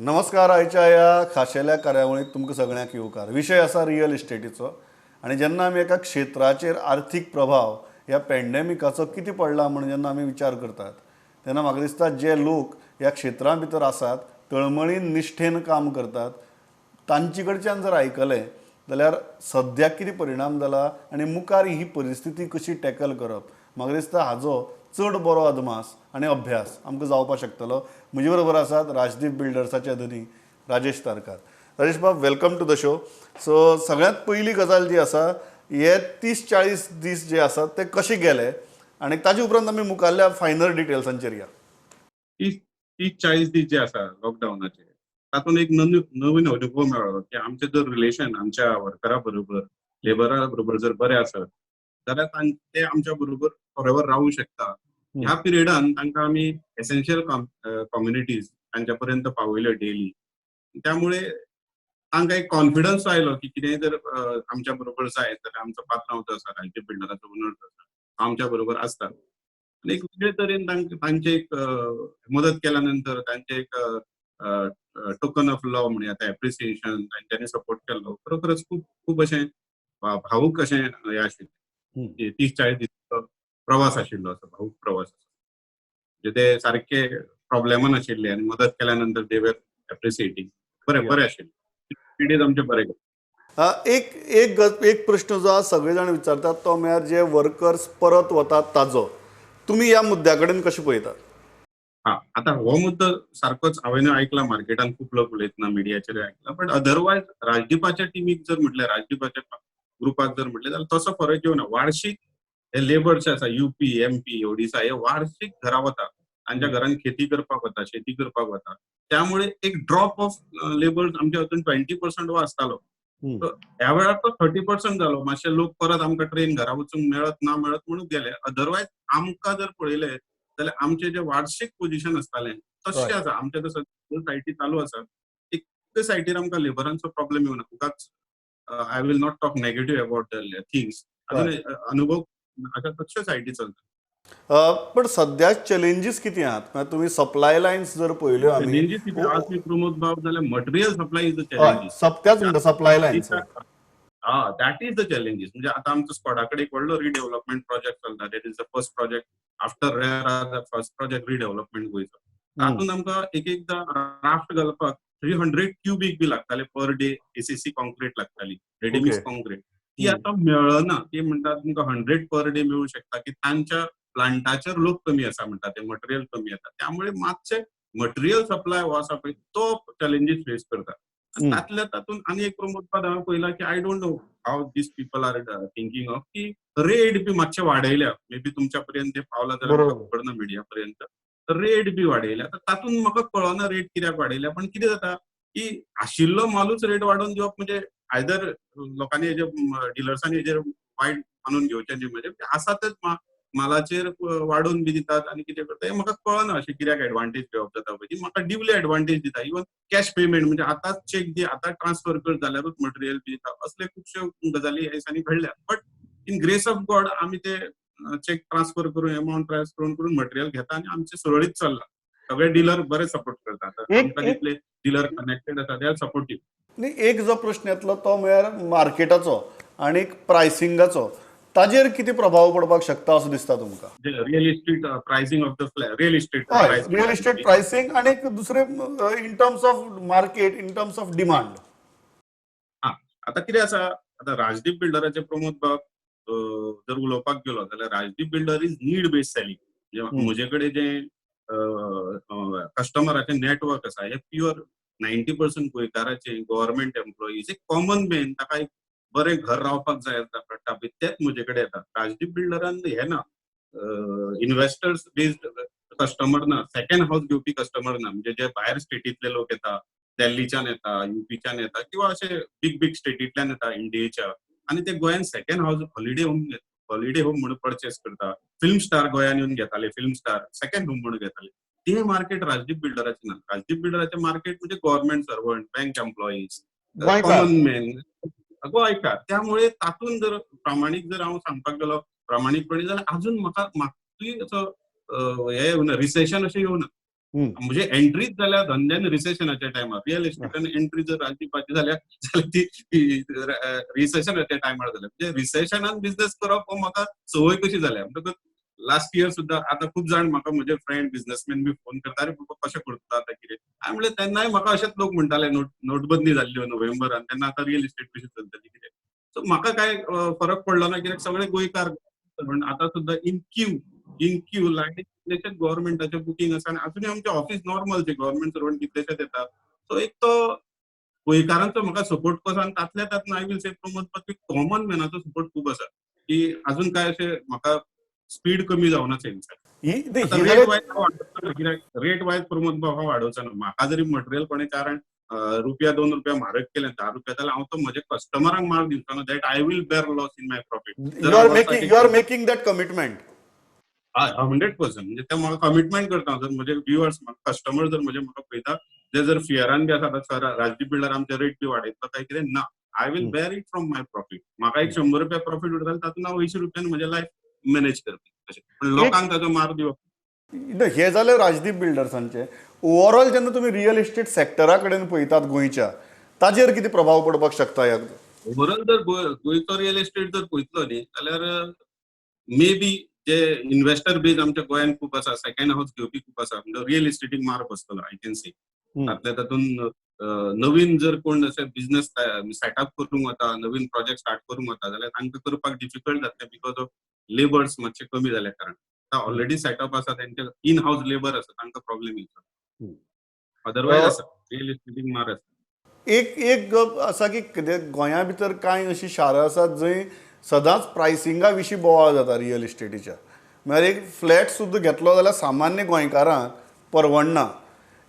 नमस्कार. आयच्या ह्या खाशेल्या कार्यावळींत तुमकां सगळ्यांक येवकार. विशय आसा रियल इस्टेटीचो आनी जेन्ना आमी एका क्षेत्राचेर आर्थीक प्रभाव ह्या पॅन्डेमिकाचो कितें पडला म्हूण जेन्ना आमी विचार करतात, तेन्ना म्हाका दिसता जे लोक ह्या क्षेत्रां भितर आसात, तळमळीन निश्ठेन काम करतात, तांचे कडच्यान जर आयकलें जाल्यार सद्याक कितें परिणाम जाला आनी मुखार ही परिस्थिती कशी टॅकल करप, म्हाका दिसता हाजो चड बरो अदमास आनी अभ्यास आमकां जावपाक शकतलो. म्हजे बरोबर आसात राजदीप बिल्डर्साचे धनी राजेश तारकार. राजेश बाब, welcome to the show. So सगळ्यांत पयली गजाल जी आसा, हे 30-40 दीस जे आसात ते कशे गेले आनी ताजे उपरांत आमी मुखारल्या फायनल डिटेल्सांचेर या. 30-40 दीस जे आसा लॉकडावनाचे, तातूंत एक नवीन अनुभव मेळ्ळो की आमचे जर रिलेशन आमच्या वर्करा बरोबर, लेबरा बरोबर जर बरे आसत जाल्यार ते आमच्या बरोबर फॉरेवर रावूं शकता. ह्या पिरियडान तांकां आमी एसेन्शियल कम्युनिटीज तांच्या पर्यंत पावयल्यो डेली. त्यामुळे तांकां एक कॉन्फिडन्स आयलो की कितेंय जर आमच्या बरोबर जाय जाल्यार आमचो पात्रांव जो आसा, राजदीप बिल्डराचो ओनर जो आसा, तो आमच्या बरोबर आसता. आनी एक वेगळे तरेन तांचे एक मदत केल्या नंतर तांचे एक टोकन ऑफ लव म्हणया, एप्रिसिएशन, तांच्यांनी सपोर्ट केल्लो. खरोखरच खूब खूब अशें भावूक अशें हें आशिल्लें. 30-40 दिसांचो प्रवास आशिल्लो, असो भावूक प्रवास, म्हणजे ते सारके प्रॉब्लेमान आशिल्ले आनी मदत केल्या नंतर दे वर एप्रिसिएटींग. बरें बरें आशिल्लें, डेज आमचे बरे गेले. एक एक एक प्रश्न जो आज सगळे जाण विचारतात तो म्हळ्यार जे वर्कर्स परत वतात ताजो तुमी ह्या मुद्द्या कडेन कशें पळयतात? हा, आतां हो मुद्दो सारकोच हांवें आयकला, मार्केटान खूब लोक उलयतना मिडियाचेर आयकला. बट अदरवायज राजदीपाच्या टिमीक जर म्हटलें, राजदीपाच्या ग्रुपाक जर म्हटलें जाल्यार तसो फरक येवना. वार्षीक हे लेबर्स आसा, युपी, एमपी, ओडिसा, हे वार्षीक घरा वता, तांच्या घरान खेती करपाक वता, शेती करपाक वता. त्यामुळे एक ड्रॉप ऑफ लेबर्स आमच्या हातून 20% हो आसतालो, ह्या वेळार तो 30% जालो. मातशे लोक परत आमकां ट्रेन घरा वचूंक मेळत ना मेळत म्हणून गेले. अदरवायज आमकां जर पळयलें जाल्यार आमचें जें वार्षीक पोजिशन आसतालें तशें आसा. आमच्या तर सगळ्यो सायटी चालू आसा, एक सायटीर आमकां लेबरांचो प्रॉब्लेम येवना. उगाच I will not talk negative about the things, अजून अनुभव अशा तश्यो सायटी चलता. पण सद्या चॅलेंजीस कितें आहात? म्हळ्यार तुमी सप्लाय लायन्स जर पळयल्यो आमी, चॅलेंजीस कितें आज मी प्रमोद बाब जाल्यार material supply is the challenges. त्याच म्हणटा, सप्लाय लायन्स. हा, that is the challenges. म्हणजे आता आमचो स्कॉडा कडेन एक व्हडलो रिडेव्हलपमेंट प्रोजेक्ट चलता. That is the first project after RERA, the first project redevelopment गोंयचो. तातूंत आमकां एक एकदां राफ्ट घालपाक 300 क्युबीक बी लागताले पर डे, एसीसी कॉन्क्रीट लागताली, रेडीमिक्स कॉन्क्रीट. ती आतां मेळना. ती म्हणटात तुमकां 100 पर डे मेळूं शकता, की तांच्या प्लांटाचेर लोक कमी आसा म्हणटा, ते मटेरियल कमी येता. त्यामुळे मातशे मटेरियल सप्लाय हो आसा पळय तो चॅलेंजीस फेस करता. आनी तातल्या तातूंत आनी एक प्रमोद हांवें पळयला की I don't know how these people are thinking of की रेट बी मातशे वाडयल्या. मे बी तुमच्या पर्यंत ते पावला जाल्यार खबर ना, मिडिया पर्यंत रेट बी वाडयल्या. तर तातूंत म्हाका कळना रेट कित्याक वाडयल्या. पण कितें जाता की आशिल्लो मालूच रेट वाडोवन दिवप म्हणजे आयदर लोकांनी हेजे डिलर्सांनी हेजेर वायट मानून घेवचें न्ही. म्हणजे आसा तेच मालाचेर वाडोवन बी दितात आनी कितें करता हें म्हाका कळना. अशें कित्याक एडवांटेज घेवप जाता पळय, ती म्हाका ड्युली एडवांटेज दिता. इवन कॅश पेमेंट म्हणजे आतांच चॅक दी, आतां ट्रान्सफर कर जाल्यारूच मटेरियल बी दिता. असले खुबश्यो गजाली ह्या दिसांनी घडल्या. But in grace of God आमी ते चॅक ट्रान्सफर करून, एमावंट ट्रान्सफर करून मटेरियल घेता आनी आमचें सुरळीत चल्लां. सगळे डिलर बरे सपोर्ट करतात. आमकां जितले डिलर कनेक्टेड आसा ते are supportive. न्ही, एक जो प्रश्न येतलो तो म्हळ्यार मार्केटाचो आनी प्रायसिंगाचो, ताजेर कितें प्रभाव पडपाक शकता असो दिसता तुमकां? Real estate pricing of the real estate? हय, रियल इस्टेट प्रायसिंग आनी दुसरें in terms of market, in terms of demand. हा, आतां कितें आसा, आतां राजदीप बिल्डराचे प्रमोद बाब जर उलोवपाक गेलो जाल्यार Rajdeep Builder is need based selling. म्हणजे म्हजे कडेन जें कस्टमराचें नेटवर्क आसा हें प्युअर 90% गोंयकाराचें, गव्हर्मेंट एम्प्लॉईज, एक कॉमन मॅन, ताका एक बरें घर रावपाक जाय पडटा पळय, तेच म्हजे कडेन येता. राजदीप बिल्डरान हें ना, इन्व्हेस्टर्स बेस्ड कस्टमर ना, सेकंड हावस घेवपी कस्टमर ना. म्हणजे जे भायर स्टेटींतले लोक येता, दिल्लीच्यान येता, युपीच्यान येता किंवा अशे बीग बीग स्टेटींतल्यान येता इंडियेच्या, आनी ते गोंयान second house, holiday home, holiday home म्हणून परचेस करता. फिल्म स्टार गोंयान येवन घेताले, फिल्म स्टार सेकंड होम म्हणून घेताले. ते मार्केट राजदीप बिल्डराचें ना. राजदीप बिल्डराचें मार्केट म्हणजे government servant, bank employees, common man, गोंयकार. त्यामुळे तातूंत जर प्रामाणीक जर हांव सांगपाक गेलो प्रामाणीकपणी जाल्यार अजून म्हाका मातूय असो हे येवना, रिसेशन अशें येवना. म्हणजे एंट्रीच जाल्या धंद्यान रिसेशनाच्या टायमार. रियल इस्टेटान एंट्री जर राजदीपाची जाल्या जाल्यार ती रिसेशनाच्या टायमार जाल्या. म्हणजे रिसेशनान बिझनेस करप हो म्हाका संवय कशी जाल्या. म्हणटकच लास्ट इयर सुद्दां आतां खूब जाण म्हाका म्हजे फ्रेंड बिझनेसमॅन बी फोन करता, अरे बाबा कशें करता आतां कितें. हांवें म्हणलें तेन्नाय म्हाका अशेंच लोक म्हणटाले नोटबंदी जाल्ली नोव्हेंबरान, तेन्ना आतां रियल इस्टेट कशी चलतली कितें. सो म्हाका काय फरक पडलो ना, कित्याक सगळे गोंयकार म्हण आतां सुद्दां इन क्यू लायन कितलेशेच गव्हर्मेंटाचे बुकींग आसा आनी अजुनूय आमचे ऑफिस नॉर्मल जे गव्हर्मेंट सर्वंट कितलेशेच येता. सो एक तो गोंयकारांचो म्हाका सपोर्ट कसो आनी तातल्या तातूंत I will say Pramod common मॅनाचो support खूब आसा की अजून काय अशें म्हाका स्पीड कमी जावना सेल्साक. रेट वायज प्रमोद भाव हांव वाडोवचो ना. म्हाका जरी मटेरियल कोणें 4 रुपया 2 रुपया म्हारग केलें 10 रुपया जाल्यार हांव तो म्हजे कस्टमरांक माल दिवचो ना. That I will bear loss in my profit. You are making that commitment. 100%. म्हणजे ते म्हाका कमिटमेंट करता. जर म्हजे व्युअर्स कस्टमर जर म्हजे म्हाका पळयता ते जर फियरान बी आसा सर राजदीप बिल्डर आमचे रेट बी वाडयतलो काय कितें ना, I will bear it from my profit. म्हाका एक 100 रुपया प्रॉफीट उरता तातूंत हांव 80 रुपयान म्हजें लायफ मॅनेज करपी. अशें पण लोकांक ताचो मार दिवप. हे जाले राजदीप बिल्डर्सांचे. ओवरऑल जेन्ना तुमी रियल इस्टेट सेक्टरा कडेन पळयतात गोंयच्या, ताजेर कितें प्रभाव पडपाक शकता? ह्या ओवरऑल जर गोंयचो रियल इस्टेट जर पळयतलो न्ही जाल्यार मे बी जे इन्व्हेस्टर बेज आमच्या गोंयांत खूब आसा, सेकंड हावस घेवपी खूब आसा, म्हणजे रियल इस्टेटीक मार बसतलो I can से. तातल्या तातूंत नवीन जर कोण अशें बिझनेस सेटअप करूंक वता, नवीन प्रोजेक्ट स्टार्ट करूंक वता जाल्यार तांकां करपाक डिफिकल्ट जातलें because of labours मातशे कमी जाल्या कारण आतां ऑलरेडी सेटअप आसा, तेंचे इन हावस लेबर आसा, तांकां प्रॉब्लेम येता. अदरवायज आसा रियल इस्टेटीक मार आसा. एक एक आसा की गोंया भितर कांय अशीं शारां आसात जंय सदांच प्रायसिंगा विशीं बोवाळ जाता रियल इस्टेटीच्या. म्हळ्यार एक फ्लॅट सुद्दां घेतलो जाल्यार सामान्य गोंयकारांक परवडना.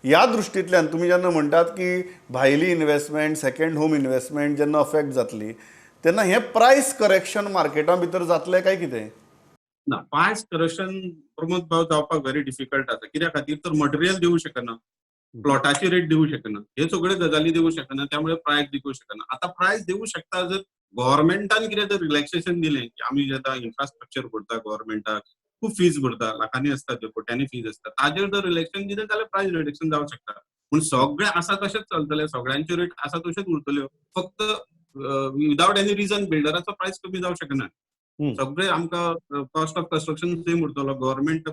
ह्या दृश्टींतल्यान तुमी जेन्ना म्हणटात की भायली इन्वेस्टमेंट, सेकंड होम इन्वेस्टमेंट जेन्ना अफेक्ट जातली तेन्ना हें प्रायस करेक्शन मार्केटा भितर जातलें काय कितें? ना, प्रायस करेक्शन प्रमोद भाव जावपाक व्हेरी डिफिकल्ट आसा. कित्या खातीर तर मटेरियल दिवं शकना, प्लॉटाची रेट दिवं शकना, हे सगळे गजाली दिवं शकना, त्यामुळे प्रायस दिवं शकना. आतां प्रायस दिवं शकता जर गव्हर्मेंटान कितें जर रिलॅक्सेशन दिलें की आमी आतां इन्फ्रास्ट्रक्चर भरता, गव्हर्मेंटाक खूब फीज भरता, लाखांनी आसता त्यो, कोट्यांनी फीज आसता, ताजेर जर रिलॅक्सेशन दिलें जाल्यार प्रायस रिडक्शन जावंक शकता. पूण सगळें आसा तशेंच चलतलें, सगळ्यांच्यो रेट आसा तश्योच उरतल्यो, फक्त विदावट एनी रिजन बिल्डराचो प्रायस कमी जावंक शकना. सगळे आमकां कॉस्ट ऑफ कन्स्ट्रक्शन सेम उरतलो, गव्हर्मेंट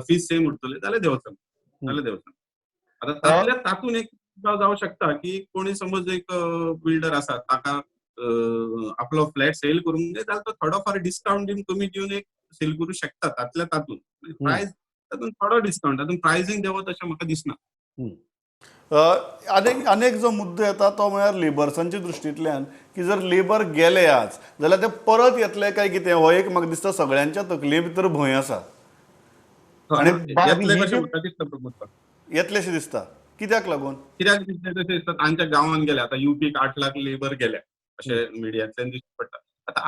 फीज सेम उरतले जाल्यार देंवचो, जाल्यार देंवचो. आतां तातल्या तातूंत एक जावंक शकता की कोणी समज एक बिल्डर आसा ताका आपलो फ्लॅट सेल करूंक जाय जाल्यार तो थोडो फार डिस्कावंट दिवन कमी दिवन एक सेल करूं शकता. तातल्या तातूंत प्रायस तातूंत थोडो डिस्कावंट, तातूंत प्रायसींग देंवत अशें म्हाका दिसना. अनेक जो मुद्दो येता तो म्हळ्यार लेबर्सांच्या दृश्टींतल्यान की जर लेबर गेले आज जाल्यार ते परत येतले काय कितें, हो एक म्हाका दिसता सगळ्यांच्या तकले भितर भंय आसा. आनी येतले कशें म्हाका दिसता प्रमोद, येतलेशें दिसता. कित्याक लागून? कित्याक दिसता तशें दिसता तांच्या गांवांत गेले आतां युपीक 8 लाख लेबर गेल्या अशें मिडियांतल्यान दिश्टी पडटा. आतां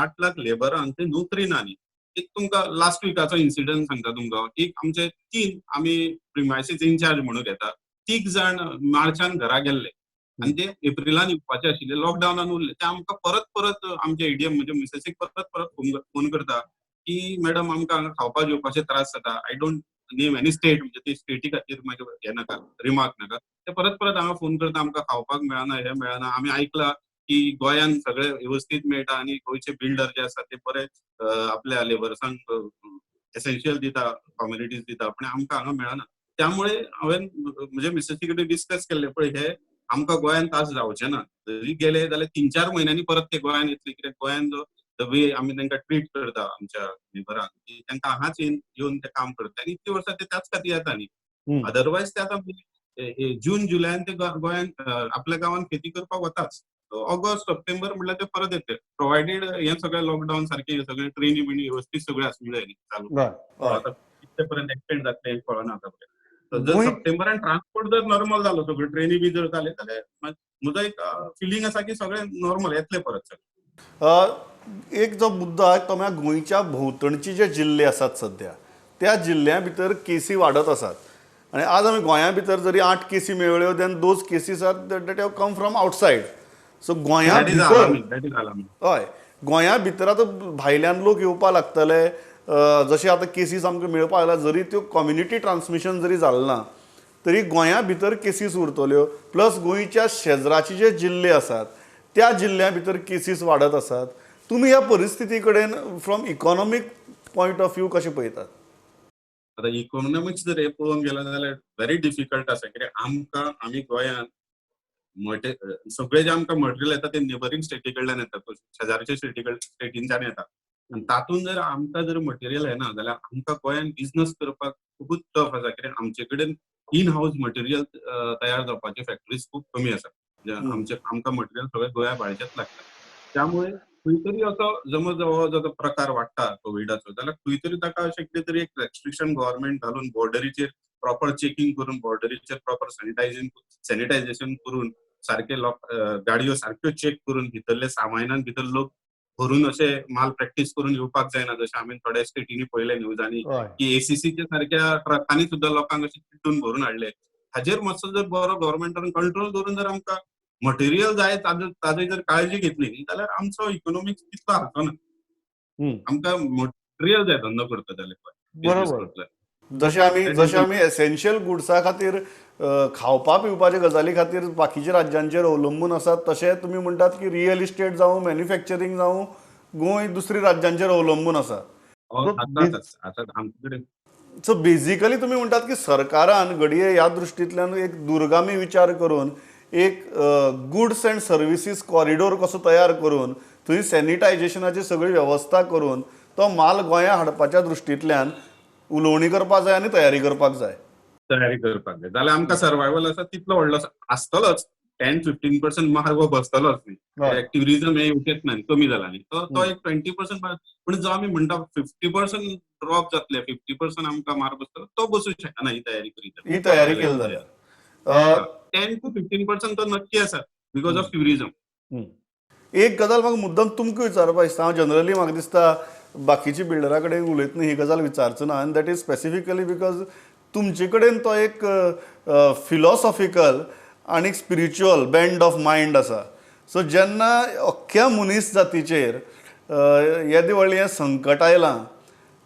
8 लाख लेबरांक ते नोकरी ना न्ही. एक तुमकां लास्ट विकाचो इन्सिडंट सांगता तुमकां. एक आमचे 3 आमी प्रिमायसीस इन्चार्ज म्हणून घेता, 3 जाण मार्चान घरा गेल्ले आनी ते एप्रिलान येवपाचे आशिल्ले, लॉकडावनान उरले. ते आमकां परत परत आमचे एडीएम म्हणजे मिसेसीक परत परत फोन करता की मॅडम आमकां हांगा खावपा जेवपाचे त्रास जाता, I don't name any state, म्हणजे ते स्टेटी खातीर मागीर हें नाका, रिमार्क नाका. ते परत परत हांगा फोन करता आमकां खावपाक मेळना, हें मेळना, आमी आयकलां की गोंयांत सगळें वेवस्थीत मेळटा आनी गोंयचे बिल्डर जे आसा ते बरे आपल्या लेबर्सांक एसेन्शियल दिता, कॉम्युनिटीज दिता, पण आमकां हांगा मेळना. त्यामुळे हांवें म्हणजे मिसेसी कडेन डिस्कस केल्लें, पळय हे आमकां गोंयांत त्रास जावचे ना, जरी गेले जाल्यार 3-4 म्हयन्यांनी परत ते गोंयांत येतले, कित्याक गोंयांत जो the way आमी तांकां ट्रीट करता आमच्या लेबरांक की तांकां हांगाच येवन ते काम करता आनी इतली वर्सां ते त्याच खातीर येता न्ही. अदरवायज ते आतां जून जुलयान ते गोंयांत आपल्या गांवांत खेती करपाक वताच, ऑगस्ट सप्टेंबर म्हटल्यार ते परत येतले, प्रोवायडेड हें सगळें लॉकडावन सारकें सगळें ट्रेनी बिणी वेवस्थीत सगळें आसूंक जाय न्ही चालू. आतां कितले पर्यंत एक्सटेंड जातलें कळना आतां पर्यंत. जर सप्टेंबरान ट्रान्सपोर्ट जर नॉर्मल जालो, सगळ्यो ट्रेनी बी जर जाले जाल्यार म्हजो एक फिलींग आसा की सगळें नॉर्मल येतलें परत सगळें. एक जो मुद्दो आहा तो म्हळ्यार गोंयच्या भोंवतणचे जे जिल्ले आसात सद्या त्या जिल्ल्या भितर केसी वाडत आसात आनी आज आमी गोंया भितर जरी 8 केसी मेळ्ळ्यो then those cases are that have come from outside. So गोंया भितर, हय, गोंया भितर आतां भायल्यान लोक येवपाक लागतले जशे आतां केसीस आमकां मेळपाक लागल्या, जरी त्यो कम्युनिटी ट्रान्समिशन जरी जालें ना तरी गोंया भितर केसीस उरतल्यो, प्लस गोंयच्या शेजराचे जे जिल्ले आसात त्या जिल्ल्या भितर केसीस वाडत आसात. तुमी ह्या परिस्थिती कडेन from economic point of view कशें पळयतात? आतां इकॉनॉमिक्स जर हे पळोवंक गेले जाल्यार व्हेरी डिफिकल्ट आसा, कित्याक आमकां आमी गोंयांत सगळे जे आमकां मटेरियल येता ते नेबरींग स्टेटी कडल्यान येता, शेजारच्या स्टेटींच्यान येता. आनी तातूंत जर आमकां जर मटेरियल येना जाल्यार आमकां गोंयांत बिझनस करपाक खुबूच टफ आसा, कित्याक आमचे कडेन इन हावस मटेरियल तयार जावपाचे फॅक्टरीज खूब कमी आसा. म्हणजे आमकां मटेरियल सगळें गोंया भायरचेंच लागता. त्यामुळे खंय तरी असो जमज हो जो प्रकार वाडटा कोविडाचो जाल्यार खंय तरी ताका अशें कितें तरी एक रेस्ट्रिक्शन गव्हर्मेंट घालून बॉर्डरीचेर प्रॉपर चेकिंग करून, बॉर्डरीचेर प्रॉपर सॅनिटायझेशन करून, सारके लोक गाडयो सारक्यो चेक करून भितरले सामानान भितर लोक भरून अशे माल प्रॅक्टीस करून येवपाक जायना, जशें आमी थोड्या स्टेटींनी पळयले न्यूजांनी की एसीसीच्या सारक्या ट्रकांनी सुद्दां लोकांक अशें चिड्डून भरून हाडले. हाजेर मातसो जर बरो गव्हर्मेंटान कंट्रोल दवरून जर आमकां मटेरियल जाय ताजी जर काळजी घेतली न्ही जाल्यार आमचो इकॉनॉमिक्स तितलो हारचो ना. आमकां मटेरियल जाय धंदो करता जाल्यार. बरोबर. जशे आमी एसेन्शियल गुड्सा खातीर, खावपा पिवपाच्या गजाली खातीर बाकीच्या राज्यांचेर अवलंबून आसात, तशें तुमी म्हणटात की रियल इस्टेट जावं, मॅन्युफॅक्चरींग जावं, गोंय दुसरी राज्यांचेर अवलंबून आसा. आमचे कडेन. सो बेजिकली तुमी म्हणटात की सरकारान घडये ह्या दृश्टींतल्यान एक दूरगामी विचार करून एक गुड्स अँड सर्विसीस कॉरिडोर कसो तयार करून थंय सॅनिटायझेशनाची सगळी वेवस्था करून तो माल गोंया हाडपाच्या दृश्टींतल्यान उलोवणी करपाक जाय आनी तयारी करपाक जाय. तयारी करपाक जाय जाल्यार आमकां सर्वायवल आसा तितलो व्हडलो आसतलोच, 10-15% मार्ग बसतलोच न्ही. ट्युरिझम हे येवचेच ना, कमी जाला न्ही, तो एक 20%. पूण जो आमी म्हणटा 50% ड्रॉप जातले, 50% आमकां मार बसतलो, तो बसूं शकना ही तयारी करीत. ही तयारी केली जाल्यार 10 to 15% तो नक्की आसा because of tourism. एक गजाल म्हाका मुद्दम तुमकां विचारपा दिसता. हांव जनरली म्हाका दिसता बाकीच्या बिल्डरा कडेन उलयतना ही गजाल विचारचो ना, आनी that is specifically because तुमचे कडेन तो एक फिलॉसॉफिकल आनी स्पिरिच्युअल बेंड ऑफ मायंड आसा. सो जेन्ना अख्ख्या मनीस जातीचेर येदें व्हडलें हें संकट आयलां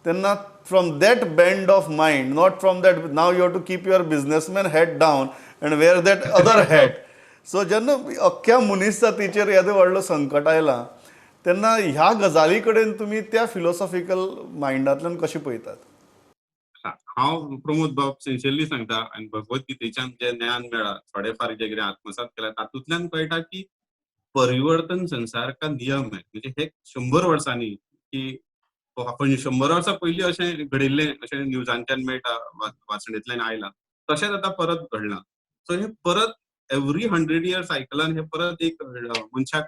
तेन्ना from that bend of mind, not from that now you have to keep your businessman hat down and wear that other hat. So जेन्ना अख्ख्या मनीस जातीचेर येदें व्हडलो संकट आयलां तेन्ना ह्या गजाली कडेन तुमी त्या फिलॉसॉफिकल मायंडांतल्यान कशें पळयतात? हांव प्रमोद बाब सिन्सियरली सांगता आनी भगवत गीतेच्यान जें ज्ञान मेळ्ळां, थोडेफार जें कितें आत्मसात केलां, तातूंतल्यान कळटा की परिवर्तन संसार का नियम है. म्हणजे हे 100 वर्सांनी की आपण 100 वर्सां पयलीं अशें घडिल्लें अशें न्यूजांच्यान मेळटा, वाचणेंतल्यान आयलां, तशेंच आतां परत घडलां. सो हे परत एवरी 100 इयर सायकलान हे परत एक मनशाक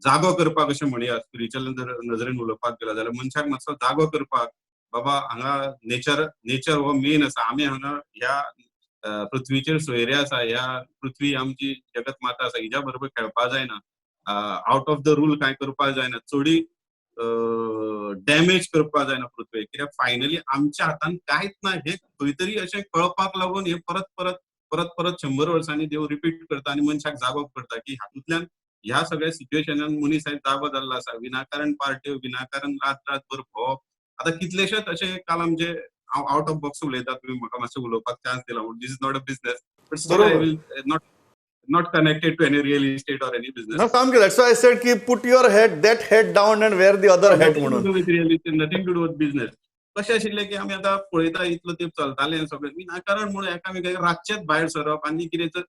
जागो करपाक अशें म्हणया, स्पिरिच्युअल नजरेन उलोवपाक गेलो जाल्यार मनशाक मातसो जागो करपाक, बाबा हांगा नेचर हो मेन आसा, आमी हांगा ह्या पृथ्वीचेर सोयरे आसा, ह्या पृथ्वी आमची जगत माता आसा, हिज्या बरोबर खेळपाक जायना, आउट ऑफ the rule कांय करपाक जायना, चडी डॅमेज करपाक जायना पृथ्वेक, कित्याक फायनली आमच्या हातान कांयच ना. हे खंय तरी अशें कळपाक लागून हे परत परत परत परत 100 वर्सांनी देव रिपीट करता आनी मनशाक जागो करता की हातूंतल्यान ह्या सगळ्या सिच्युएशनान मनीस आयज जागो जाल्लो आसा. विनाकारण पार्ट्यो, विनाकारण रात रातभर भोंवप. आतां कितलेशेच अशे काल आमचे, हांव आउट ऑफ बॉक्स उलयता, तुमी म्हाका मातशें उलोवपाक चान्स दिला म्हणून. This is not a business, but still I will not connected to any real estate or any business. No, सामकें. That's why I said की put your hat, that hat down and wear the other hat म्हणून. With real estate, nothing to do with business. कशें आशिल्लें की आमी आतां पळयता इतलो तेंप चलतालें सगळें, विनाकारण म्हणून एकामेकाक रातचेच भायर सरप आनी कितें तर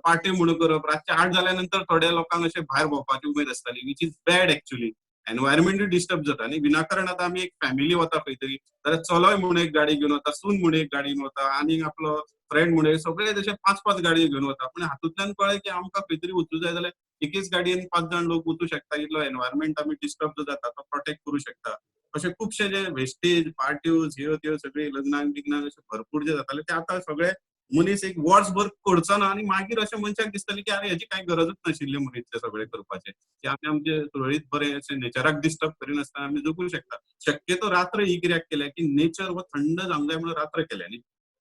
पार्टी म्हणून करप. रातचे 8 जाल्या नंतर थोड्या लोकांक अशें भायर भोंवपाची उमेद आसताली, which is bad actually. एनवायरमेंटूय disturb जाता न्ही विनाकारण. आतां आमी एक फॅमिली वता खंय तरी जाल्यार चलोय म्हणून एक गाडी घेवन वता, सून म्हणून एक गाडी घेवन वता, आनी आपलो फ्रेंड म्हणून, सगळे तशे पांच पांच गाडयो घेवन वता. पूण हातूंतल्यान कळ्ळें की आमकां खंय तरी वचूं जाय जाल्यार एकेच गाडयेन पांच जाण लोक वचूं शकता. इतलो एनवायरमेंट आमी डिस्टर्ब जो जाता तो प्रोटेक्ट करूं शकता. अशे खुबशे जे वेस्टेज पार्ट्यो ह्यो त्यो सगळे लग्नाक बिग्नाक अशे भरपूर जे जाताले ते आतां सगळे मनीस एक वर्सभर करचो ना. आनी मागीर अशें मनशाक दिसतलें की अरे, हेजी कांय गरजूच नाशिल्ली म्हणून इतलें सगळें करपाचें, की आमी आमचे सुरळीत बरें अशें नेचराक डिस्टर्ब करिनासतना आमी जगूं शकता. शक्यतो रात्र ही कित्याक केल्या की नेचर हो थंड जावंक जाय म्हणून रात्र केल्या न्ही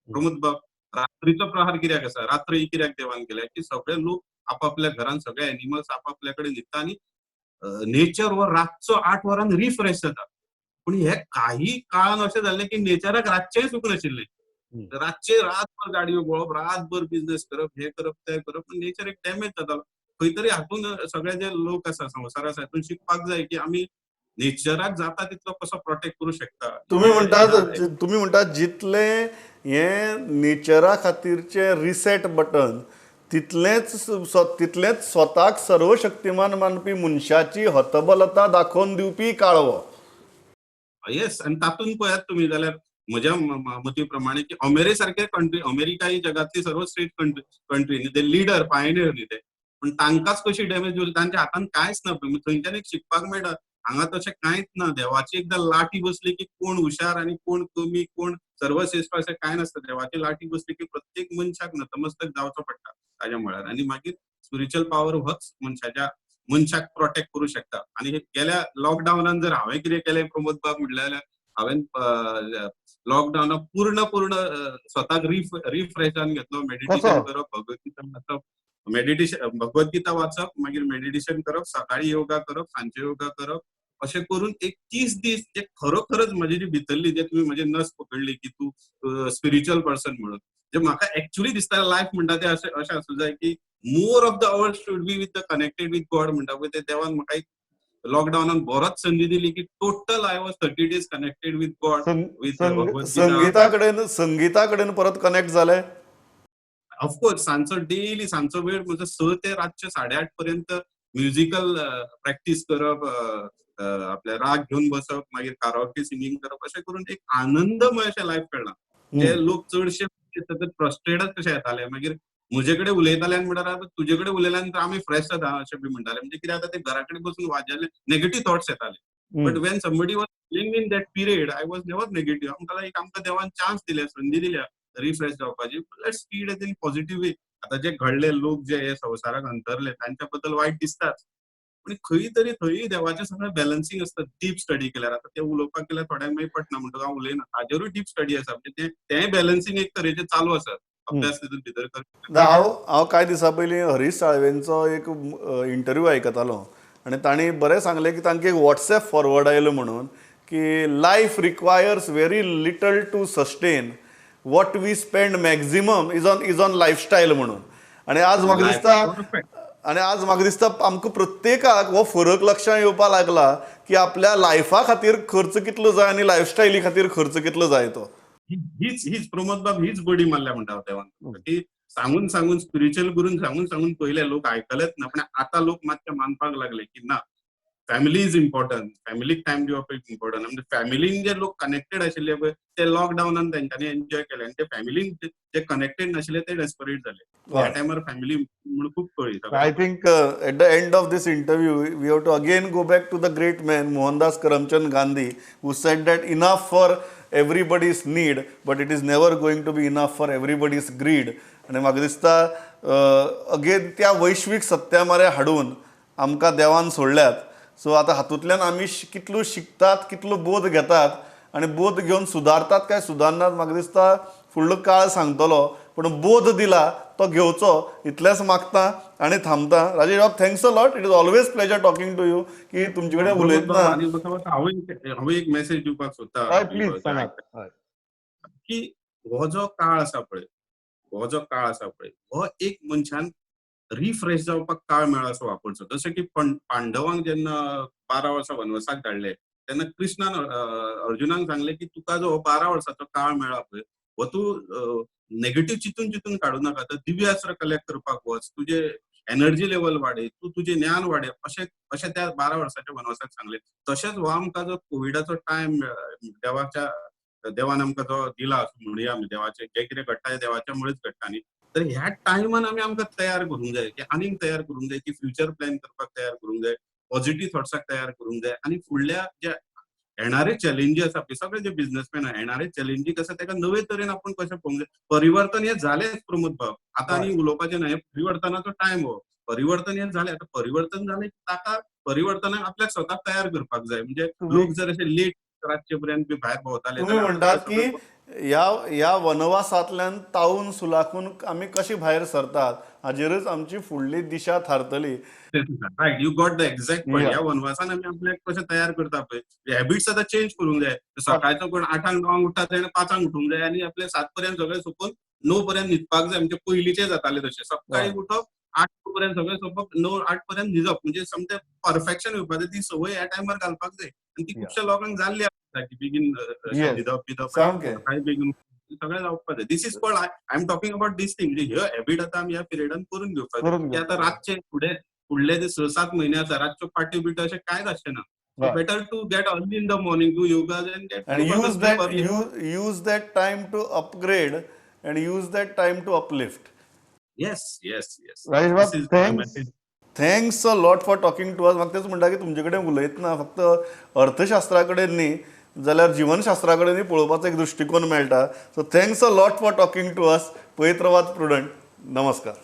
प्रमोद बाब. रात्रीचो प्रहार कित्याक आसा, रात्र ही कित्याक देवान केल्या की सगळे लोक आपापल्या घरान, सगळे एनिमल्स आपापल्या कडेन न्हिदता आनी नेचर हो रातचो 8 वरान रिफ्रेश जाता. पूण हे काही काळान अशें जाल्लें की नेचराक रातचेंय सूख नाशिल्लें. रातचे रातभर गाडयो पळोवप, रातभर बिझनेस करप, हें करप तें करप, नेचर एक डॅमेज जातालो. खंय तरी हातून सगळे जे लोक आसा, संवसार आसा, हातून शिकपाक जाय की आमी नेचराक जाता तितलो कसो प्रोटेक्ट करूं शकता. तुम्ही म्हणतात जितले हे नेचरा खातीरचे रिसेट बटन, तितलेंच स्वताक सर्वशक्तिमान मानपी मनशाची हतबलता दाखोवन दिवपी काळवो. येस, आनी तातूंत पळयात तुमी जाल्यार म्हज्या मती प्रमाणे की अमेरिके सारखे कंट्री, अमेरिका ही जगातली सर्वश्रेष्ठ कंट्री न्ही, ते लिडर, पायनियर न्ही ते, पण तांकांच कशी डॅमेज जाली, तांच्या हातान कांयच ना. थंयच्यान एक शिकपाक मेळटा, हांगा तशें कांयच ना. देवाची एकदां लाठी बसली की कोण हुशार आनी कोण कमी, कोण सर्वश्रेष्ठ अशें कांय नासता. देवाची लाठी बसली की प्रत्येक मनशाक नतमस्तक जावचो पडटा ताज्या मुळार, आनी मागीर स्पिरिच्युअल पावर होच मनशाक प्रोटेक्ट करूं शकता. आनी हे गेल्या लॉकडावनान जर हांवें कितें केलें प्रमोद बाब म्हणलें जाल्यार, हांवें लॉकडावनाक पूर्ण पूर्ण स्वताक रिफ्रेशान घेतलो. मेडिटेशन करप, भगवद्गीता वाचप, मेडिटेशन, भगवद्गीता वाचप, मागीर मेडिटेशन करप, सकाळी योगा करप, सांजे योगा करप, अशें करून एक 30 दीस जे खरोखरच म्हजी जी भितरली, जे तुमी म्हजी नस पकडली की तूं स्पिरिच्युअल पर्सन म्हणून, जे म्हाका एक्चुअली दिसता लायफ म्हणटा ते अशें अशें आसूं जाय की more of the hours should be with the connected with God म्हणटा पळय, ते देवान म्हाका एक लॉकडावनान बरोच संधी दिली की total I was 30 days connected with God, with Bhagavad Gita. संगिता कडेन परत कनेक्ट जाले? ऑफकोर्स, सांजचो डेली सांजचो वेळ म्हजो 6 ते रातचे 8:30 पर्यंत म्युजिकल प्रॅक्टीस करप, आपले राग घेवन बसप, मागीर काराओके सिंगींग करप, अशें करून एक आनंदमय अशें लायफ काडलां. जे लोक चडशे फ्रस्ट्रेटच कशे येताले, मागीर म्हजे कडेन उलयताले आनी म्हणटाले, तुजे कडेन उलयल्या नंतर आमी फ्रेश जाता अशें बी म्हणटाले. म्हणजे कितें जाता, ते घरा कडेन बसून वाजेल्ले नेगेटीव थॉट्स येताले, but when somebody was living in that period, I was never negative. आमकां एक आमकां देवान चान्स दिल्या, संदी दिल्या रिफ्रेश जावपाची, let's see it in positive way. आता जे घडले, लोक जे हे संवसाराक अंतरले, तांच्या बद्दल वायट दिसताच, पूण खंय तरी थंय देवाचें सगळें बॅलन्सिंग आसता डीप स्टडी केल्यार. आतां ते उलोवपाक गेल्यार थोड्यांक मागीर पटना, म्हणटकच हांव उलयना. ताजेरूय डीप स्टडी आसा, म्हणजे तें बॅलन्सिंग एक तरेचें चालू आसा, अभ्यास तितून भितर कर. हांव कांय दिसां पयलीं हरीश साळवेंचो एक इंटरव्यू आयकतालो आनी तांणी बरें सांगलें की तांकां एक वॉट्सएप फॉरवर्ड आयलो म्हणून की life requires very little to sustain, what we spend maximum is on lifestyle म्हणून. आणि आज म्हाका दिसता आमकां प्रत्येकाक हो फरक लक्षांत येवपाक लागला की आपल्या लायफा खातीर खर्च कितलो जाय आनी लायफस्टायली खातीर खर्च कितलो जाय तो. हीच हीच प्रमोद बाब, हीच बडी मारल्या म्हणटा देवान की सांगून सांगून, स्पिरिच्युअल गुरून सांगून सांगून पयले लोक आयकलेच ना, पण आता लोक मातशे मानपाक लागले की ना, फॅमिली is important, फॅमिलीक टायम दिवप is important. म्हणजे फॅमिलीन जे लोक कनेक्टेड आशिल्ले पळय, ते लॉकडावनान तेंच्यांनी एन्जॉय केले आनी ते फॅमिलीन जे कनेक्टेड नाशिल्ले ते डेस्परेट जाले. ह्या टायमार फॅमिली म्हणून खूब कळ्ळी. I think at the end of this interview, we have to again go back to the great man Mohandas Karamchand Gandhi, who said that enough for everybody's need, but it is never going to be enough for everybody's greed. आनी म्हाका दिसता again त्या वैश्वीक सत्या मारे हाडून आमकां देवान सोडल्यात. So आतां हातूंतल्यान आमी कितलो शिकतात, कितलो बोध घेतात आनी बोध घेवन सुदारतात काय सुदारनात, म्हाका दिसता फुडलो काळ सांगतलो. पूण बोध दिला तो घेवचो इतलेंच मागता आनी थांबता. राजेश बाब, thanks a lot. It is always pleasure talking to you की तुमचे कडेन उलयतना. आनी हांव एक मेसेज दिवपाक सोदता. हय, प्लीज सांगात, हय. की हो जो काळ आसा पळय, हो एक मनशान रिफ्रेश जावपाक काळ मेळ्ळा असो वापरचो. जशें की पांडवांक जेन्ना 12 वर्सां वनवासाक धाडले, तेन्ना कृष्णान अर्जुनाक सांगलें की तुका जो हो 12 वर्साचो काळ मेळ्ळा पळय, हो तूं नेगेटीव चिंतून चिंतून काडू नाका, तर दिव्य अस्त्र कलेक्ट करपाक वच, तुजे एनर्जी लेवल वाडय, तूं तुजें ज्ञान वाडय, अशें अशें त्या 12 वर्साच्या वनवासाक सांगलें. तशेंच हो आमकां जो कोविडाचो टायम देवान आमकां जो दिला म्हणुया आमी, देवाचें जें कितें घडटा तें देवाच्या मुळेच घडटा न्ही, तर ह्या टायमान आमी आमकां तयार करूंक जाय की आनीक तयार करूंक जाय की फ्युचर प्लॅन करपाक तयार करूंक जाय, पॉझिटिव्ह थॉट्साक तयार करूंक जाय आनी फुडल्या ज्या येणारे चॅलेंजी आसा, सगळे जे बिझनेसमॅन येणारे चॅलेंजी आसा ताका नवे तरेन आपूण कशें पळोवंक जाय. परिवर्तन हें जालेंच प्रमोद बाब, आतां आनी उलोवपाचें ना. हें परिवर्तनाचो टायम हो. परिवर्तन हें जालें. आतां परिवर्तन जालें, ताका परिवर्तनाक आपल्याक स्वताक तयार करपाक जाय. म्हणजे लोक जर अशे लेट रातचे पर्यंत बी भायर भोंवताले तुम्ही म्हणटात की ह्या ह्या वनवासांतल्यान तावून सुलाखून आमी कशी भायर सरतात हाजेरच आमची फुडली दिशा थारतली. Right, you got the exact point. ह्या वनवासान आमी आपल्याक कशें तयार करता पळय, हॅबिट्स आतां चेंज करूंक जाय. सकाळचो कोण 8आंक 9आंक उठ्ठा तेणें 5आंक उठूंक जाय आनी आपले 7 पर्यंत सगळें सोंपोवन 9 पर्यंत न्हिदपाक जाय. म्हणजे पयलींचें जातालें तशें, सकाळी उठप, 8 पर्यंत सगळें सोंपप, 9 8 पर्यंत न्हिदप, म्हणजे सामकें परफेक्शन येवपाक जाय. ती संवय ह्या टायमार घालपाक जाय आनी ती खुबश्या लोकांक जाल्ली आसता की बेगीन न्हिदप बिदप, सकाळी बेगीन सगळें जावपाक जाय. This is called, I am talking about this thing. म्हणजे ह्यो हॅबिट आतां आमी ह्या पिरियडान करून घेवपाक जाय की आतां रातचे फुडें फुडले जे 6-7 म्हयने आसा, रातच्यो पार्ट्यो बिट्यो अशें कांयच आसचें ना. Better to get early in the morning, do yoga and get and use that time to upgrade and use that time to uplift. Yes. Rajesh, thanks. Thanks a lot for talking to us. म्हाका तेच म्हणटा की तुमचे कडेन उलयतना फक्त अर्थशास्त्रा कडेन न्ही जाल्यार जिवनशास्त्रा कडेनूय पळोवपाचो एक दृश्टिकोन मेळटा. So thanks a lot for talking to us. पळयत रावात प्रुडंट. नमस्कार.